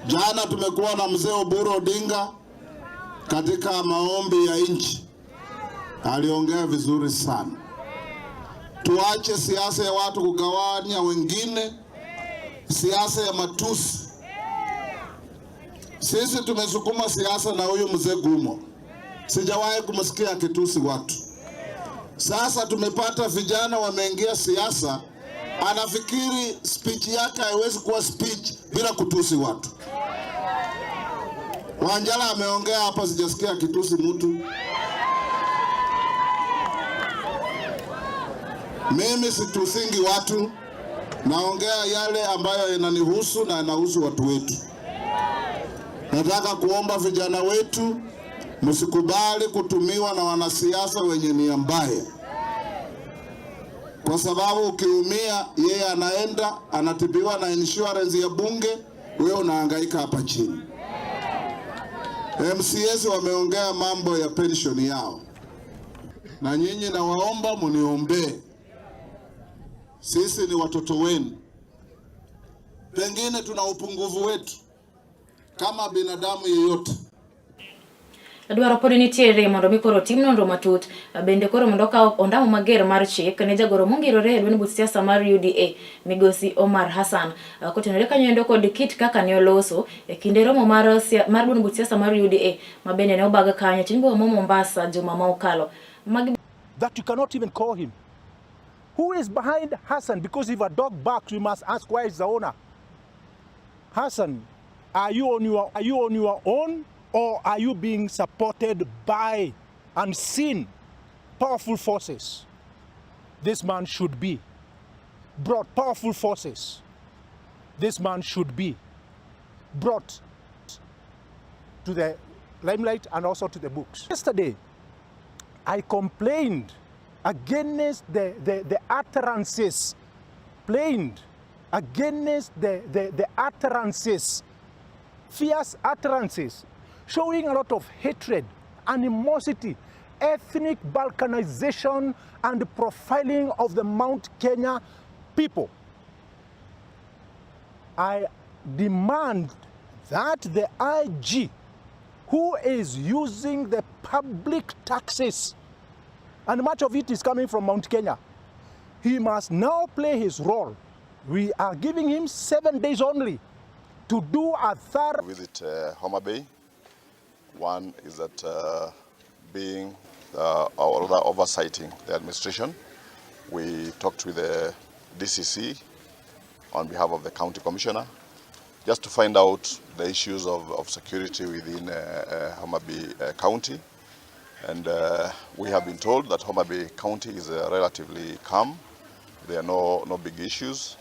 Jana tumekuwa na mzee Oburu Odinga katika maombi ya nchi, aliongea vizuri sana. Tuache siasa ya watu kugawanya wengine, siasa ya matusi. Sisi tumesukuma siasa na huyu mzee Gumo, sijawahi kumsikia akitusi watu. Sasa tumepata vijana wameingia siasa, anafikiri speech yake haiwezi kuwa speech bila kutusi watu. Wanjala ameongea hapa, sijasikia akitusi mtu. Mimi situsingi watu, naongea yale ambayo yananihusu na yanahusu watu wetu. Nataka kuomba vijana wetu, msikubali kutumiwa na wanasiasa wenye nia mbaya, kwa sababu ukiumia, yeye anaenda anatibiwa na insurance ya bunge, wewe unahangaika hapa chini. MCS wameongea mambo ya pension yao, na nyinyi nawaomba muniombee. Sisi ni watoto wenu, pengine tuna upungufu wetu kama binadamu yeyote. Dwaro pod nitiere mondo mi koro tim nonro matut bende koro mondo okaw ondamo mager mar chik ne jagoro mongirore e duond buch siasa mar UDA migosi Omar Hassan kotenore kanyo endo kod kit kaka ne oloso e kinde romo mar mar duond buch siasa mar UDA ma bende ne obag kanyo chuny boma ma Mombasa juma ma okalo. Magi that you cannot even call him. Who is behind Hassan? Because if a dog barks, we must ask where is the owner. Hassan, are you on your own, or are you being supported by unseen powerful forces? This man should be brought powerful forces. This man should be brought to the limelight and also to the books. Yesterday, I complained against the utterances, complained against the utterances, fierce utterances, showing a lot of hatred, animosity, ethnic balkanization, and profiling of the Mount Kenya people. I demand that the IG, who is using the public taxes, and much of it is coming from Mount Kenya, he must now play his role. We are giving him 7 days only to do a thorough visit Homa Bay. One is that being or rather oversighting the administration, we talked with the DCC on behalf of the county commissioner just to find out the issues of security within Homa Bay County. And we have been told that Homa Bay County is relatively calm. There are no big issues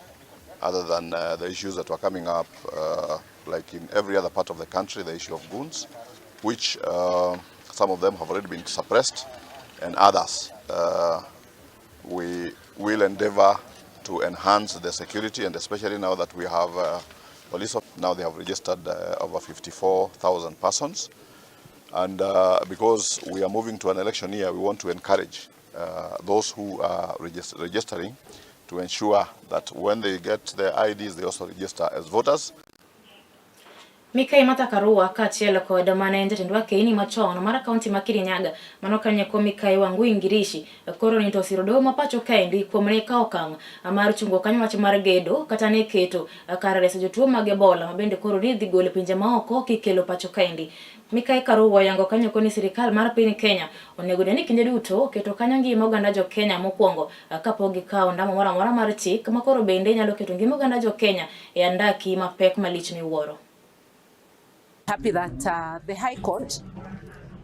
other than the issues that were coming up, like in every other part of the country, the issue of goons, which some of them have already been suppressed, and others we will endeavor to enhance the security, and especially now that we have police, now they have registered over 54,000 persons. And because we are moving to an election year, we want to encourage those who are registering to ensure that when they get their IDs, they also register as voters. Mikai Martha Karua kaachiel kod mane en jatend wakeini machon mar kaunti ma Kirinyaga mano kanyo ko Mikai Wangui Ngirici koro ni to osiro doho ma pacho kaendi kuom ne kawo okang' mar chungo kanyo wach mar gedo kata ne keto kar reso jotuo mag Ebola ma bende koro ni idhi golo e pinje maoko kikelo pacho kaendi. Mikai Karua oyango kanyo ko ni sirikal mar piny Kenya onego ne ni kinde duto keto kanyo ngima oganda jo Kenya mokwongo kapok gikawo ondamo moro amora mar chik ma koro bende nyalo keto ngima oganda jo Kenya e andaki mapek malich miwuoro. Happy that the High Court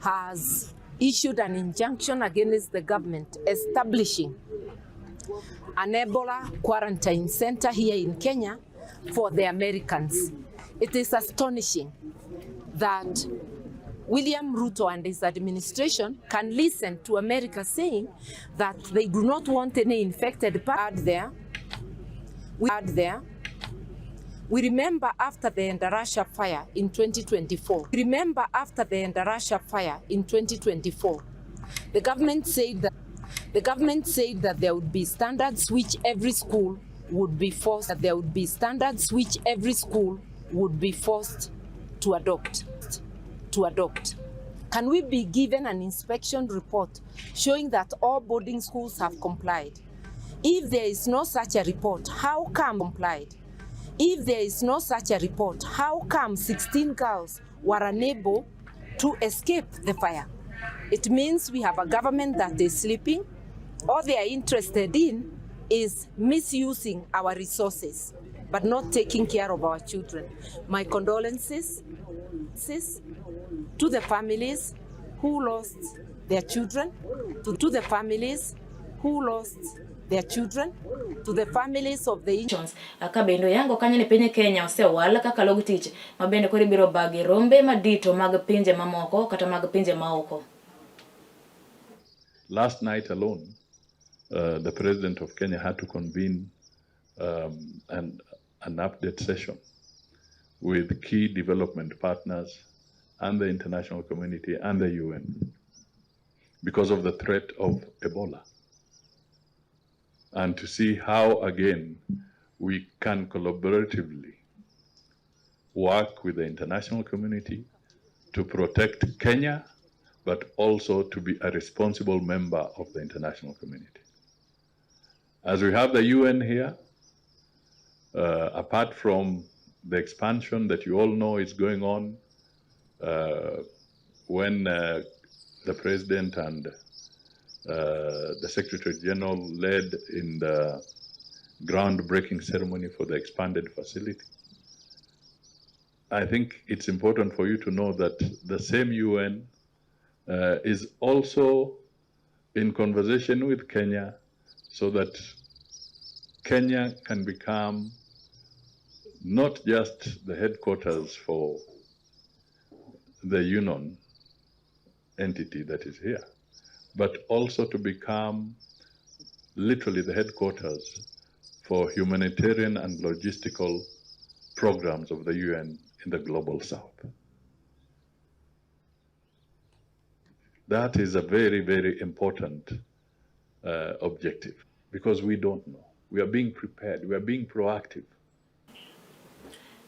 has issued an injunction against the government establishing an Ebola quarantine center here in Kenya for the Americans. It is astonishing that William Ruto and his administration can listen to America saying that they do not want any infected part there. We are there. We remember after the Endarasha fire in 2024. We remember after the Endarasha fire in 2024, the government said that there would be standards which every school would be forced that there would be standards which every school would be forced to adopt. To adopt. Can we be given an inspection report showing that all boarding schools have complied? If there is no such a report, how come complied? If there is no such a report, how come 16 girls were unable to escape the fire? It means we have a government that is sleeping. All they are interested in is misusing our resources, but not taking care of our children. My condolences to the families who lost their children, to the families who lost their children, to the families of the Ka bende oyango kanyo ni piny Kenya osewal kaka log tich ma bende koro ibiro bagi rombe madito mag pinje mamoko kata mag pinje maoko. Last night alone, the president of Kenya had to convene an update session with key development partners and the international community and the UN because of the threat of Ebola, and to see how, again, we can collaboratively work with the international community to protect Kenya, but also to be a responsible member of the international community. As we have the UN here, apart from the expansion that you all know is going on, when the President and the Secretary General led in the groundbreaking ceremony for the expanded facility, I think it's important for you to know that the same UN is also in conversation with Kenya so that Kenya can become not just the headquarters for the UNON entity that is here, but also to become literally the headquarters for humanitarian and logistical programs of the UN in the global south. That is a very, very important objective, because we don't know. We are being prepared, we are being proactive.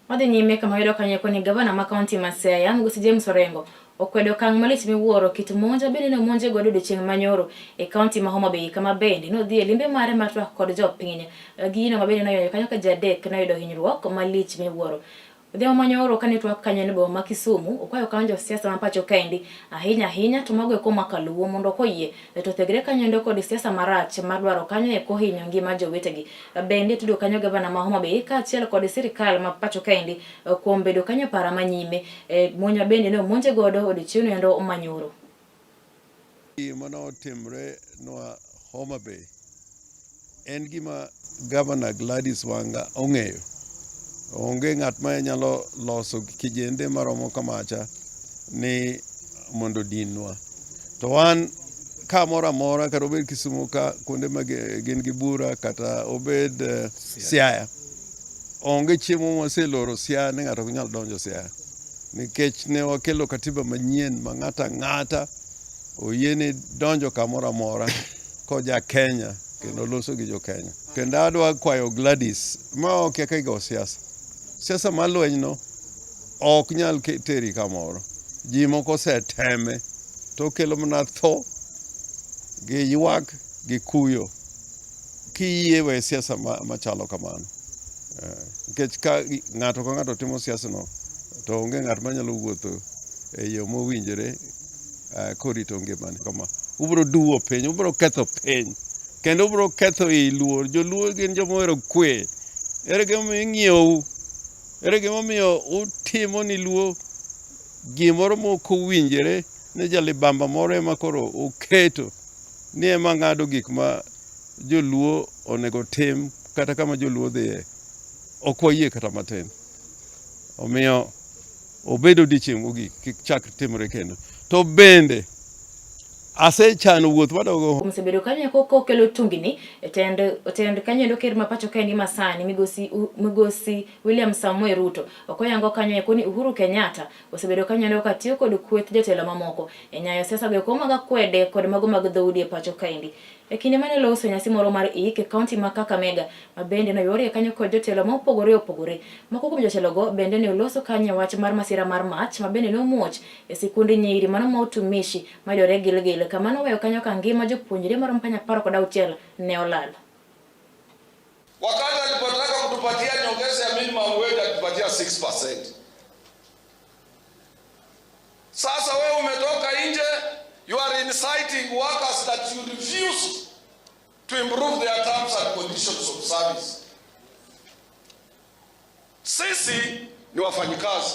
Wadhi nyime kama yudo kanyo koni gavana ma kaunti ma Siaya Migosi James Orengo okwedo okang' malich miwuoro kit monj bende nomonje godo odiochieng' manyoro e kaunti ma Homa Bay kama bende nodhi e limbe mare mar twak kod jopiny. Gino ma bende noyudo kanyo ka ji adek noyudo hinyruok malich miwuoro. Odhiambo manyoro kane twak kanyo e boma ma Kisumu okwayo kanyo josiasa ma pacho kaendi ahinya ahinya to mago eko maka Luo mondo koyie to thegre kanyo endo kod siasa marach mar dwaro kanyo eko hinyo ngima jowetegi. Bende tudo kanyo gavana ma Homa Bay kaachiel kod sirikal ma pacho kaendi kuom bedo kanyo para manyime. Monj ma bende ne omonje godo odiochieng'no endo manyoro. Gima notimre nwa Homa Bay en gima Governor Gladys Wanga ong'eyo. Onge ng'at ma nyalo loso kijende maromo kamacha ni mondo odinwa. To wan kamoro amora, kata obed Kisumu ka kuonde ma gin gi bura, kata obed Siaya, onge chiemo mwaseloro Siaya ni ng'ato ok nyal donjo Siaya, nikech ne wakelo katiba manyien ma ng'ato ang'ata oyiene donjo kamoro amora koja Kenya kendo loso gi jo Kenya. Kendo adwa kwayo Gladys ma ok kaka igo siasa. Siasa mar lweny no ok nyal teri kamoro. Ji moko oseteme to okelo mana tho gi ywak gi kuyo. Kiyie we siasa machalo kamano. Nikech ka ng'ato ka ng'ato timo siasa no to onge ng'at manyalo wuotho e yo mowinjore korito ngimane. Kama ubiro duwo piny, ubiro ketho piny, kendo ubiro ketho i Luo. Joluo gin joma ohero kwe. Ere gimomiyo ing'iewu? Ere gimomiyo utimo ni Luo gimoro mok owinjore ni jalibamba moro ema koro uketo ni ema ng'ado gik ma joluo onego tim kata kama joluo dhiye? Ok wayie kata matin. Omiyo obed odiechieng' mogik kik chak timore kendo. To bende asechano wuoth madogo. Osebedo kanyo kokelo tungni e tend kanyo endo ker ma pacho kaendi masani migosi William Samoei Ruto okoyango kanyo eko ni Uhuru Kenyatta osebedo kanyo endo katiyo kod kweth jotelo mamoko e nyayo siasa go eko mag akwede kod mago mag dhoudi e pacho kaendi. E kinde mane oloso nyasi moro mar ik e kaunti ma Kakamega ma bende noyuorie kanyo kod jotelo ma opogore opogore. Moko kuom jotelogo bende ne oloso kanyo e wach mar masira mar mach ma bende ne omuoch e sikund nyiri mano ma Utumishi mayudore Gilgil kama noweyo kanyo ka ngima jopuonjre maromo kanyo 16 ne olal. Wakati alipotaka kutupatia nyongeza ya minimum wage alitupatia 6%. Sasa wewe umetoka nje, you are inciting workers that you refused to improve their terms and conditions of service. Sisi ni wafanyikazi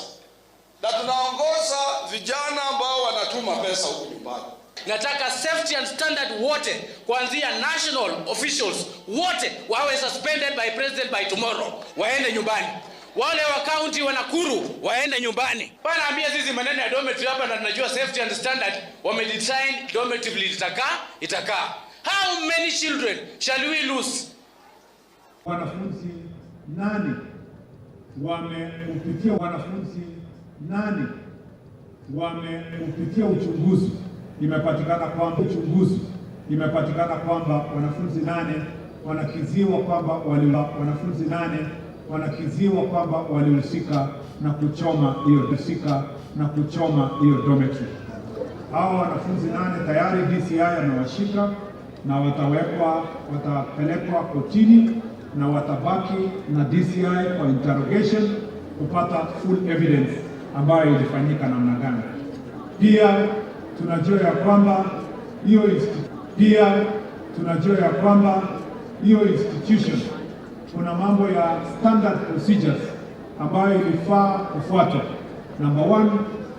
na tunaongoza vijana ambao wanatuma pesa huku nyumbani. Nataka safety and standard wote kuanzia national officials wote wawe suspended by president by tomorrow, waende nyumbani. Wale wa county wa Nakuru waende nyumbani. Bana ambia sisi maneno ya dormitory hapa, na tunajua safety and standard wamedesign dormitory vile itakaa itakaa. How many children shall we lose? Wanafunzi nane wameupitia wanafunzi nane wameupitia uchunguzi, imepatikana kwamba uchunguzi imepatikana kwamba wanafunzi nane wanakiziwa kwamba wali wanafunzi nane wanakiziwa kwamba walihusika na kuchoma hiyo husika na kuchoma hiyo dormitory. Hawa wanafunzi nane tayari DCI amewashika na watawekwa watapelekwa kotini na watabaki na DCI kwa interrogation kupata full evidence ambayo ilifanyika namna gani. Pia tunajua ya kwamba hiyo pia tunajua ya kwamba hiyo institution kuna mambo ya standard procedures ambayo ilifaa kufuatwa. Number one,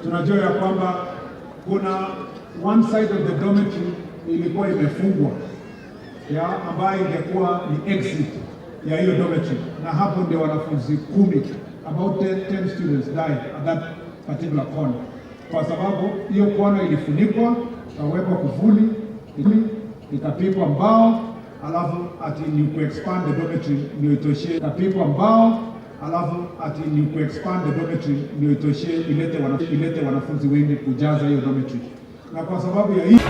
tunajua ya kwamba kuna one side of the dormitory ilikuwa imefungwa ya ambayo ingekuwa ni exit ya hiyo dormitory, na hapo ndio wanafunzi 10, about 10 students died at that particular corner, kwa sababu hiyo kona ilifunikwa, ikawekwa kufuli, ikapigwa mbao, alafu ati ni kuexpand the dormitory ndio itoshe, ikapigwa mbao, alafu ati ni kuexpand the dormitory ndio itoshe, ilete wanafunzi wengi kujaza hiyo dormitory, na kwa sababu ya hii